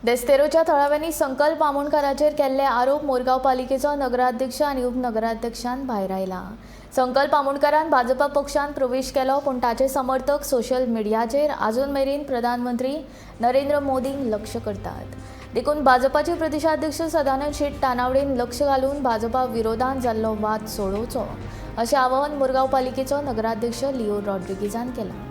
देस्तेरोच्या थळाव्यांनी संकल्प आमोणकाराचेर केल्ले आरोप मोरगांव पालिकेचो नगराध्यक्ष आनी उपनगराध्यक्षान भायरायला. संकल्प आमोणकारान भाजपा पक्षान प्रवेश केलो, पूण ताचे समर्थक सोशल मिडियाचेर अजून मेरेन प्रधानमंत्री नरेंद्र मोदींक लक्ष करतात. देखून भाजपाचे प्रदेशाध्यक्ष सदानंद शेट तानावडेन लक्ष घालून भाजपा विरोधान जाल्लो वाद सोडोवचो अशें आवाहन मुरगांव पालिकेचो नगराध्यक्ष लिओ रॉड्रिगीजान केलां.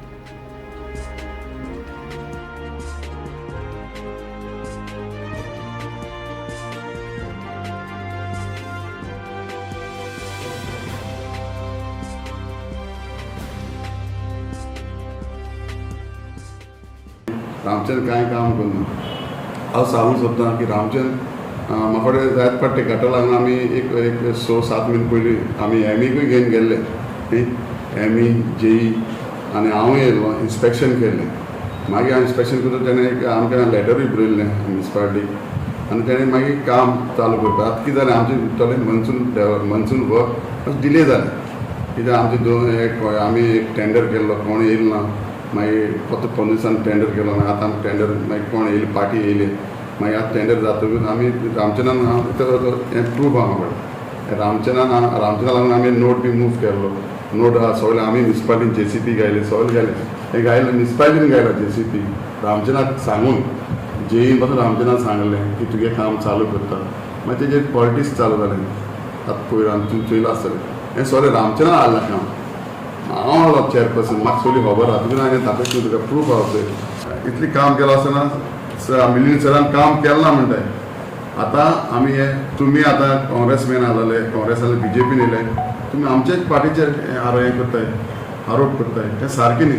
रामचंद्र कांय काम करना. हांव सांगूंक सोदतां की रामचंद्र म्हाका कडेन जायत फावटी गटार लागून आमी एक एक 6-7 म्हयने पयलीं आमी एमीकूय घेवन गेल्ले, एमी जेई आनी हांवूय येयल्लो, इन्स्पेक्शन केल्लें. मागीर हांव इन्स्पेक्शन करता तेणें एक आमकां लेटरूय बरयल्लें म्युनिसिपालिटीक आनी तेणें मागीर काम चालू करता. आतां कितें जालें, आमचें थोडें मनसून वर्क डिले जालें. कित्याक आमचे दोन एक आमी एक टेंडर केल्लो, कोण येयलो ना. मागीर फक्त 15 दिसांनी टेंडर केलो. मागीर आतां आमी टेंडर मागीर कोण येयली पार्टी येयली. मागीर आतां टेंडर जातकूच आमी रामचंद्रान हें प्रूफ आहा म्हाका कडेन. रामचंद्रा लागून आमी नोट बी मूव केल्लो. नोट आहा सगळें. आमी म्युनिसिपालिटीन जेसीपी घायले, सगळें घायलें. हें घायलें म्युनिसिपालिटीन घायलो जेसीपी रामचंद्राक सांगून. जेई पासून रामचंद्रान सांगलें की तुगें काम चालू करता. मागीर तेजेर पॉलिटिक्स चालू जालें. आतां पयर आमी तुमी चोयलां आसतलें हें सगळें रामचंद्रान हाडलां काम. हांव आहलो चेअरपर्सन, म्हाका सगळी खबर आहा. तुका हांवें दाखयता, तुका प्रूफ आहा पळय. इतलें काम केलां आसतना मिलिंद सरान काम केलें ना म्हणटाय. आतां आमी हे तुमी आतां काँग्रेसमॅन आसलेले, काँग्रेसांतले बीजेपीन येयले, तुमी आमचेच पार्टीचेर हें करताय, आरोप करताय, तें सारकें न्ही.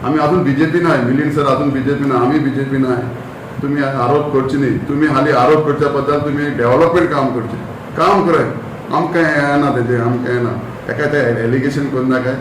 आमी अजून बीजेपी नाय, मिलिंद सर अजून बीजेपी ना, आमी बीजेपी नाय. तुमी आरोप करचे न्ही. तुमी हालीं आरोप करच्या बद्दल तुमी डेव्हलपमेंट काम करचें, काम कराय. आमकां हें ना तेजें, आमकां हें ना एका तें एलिगेशन करून नाकाय.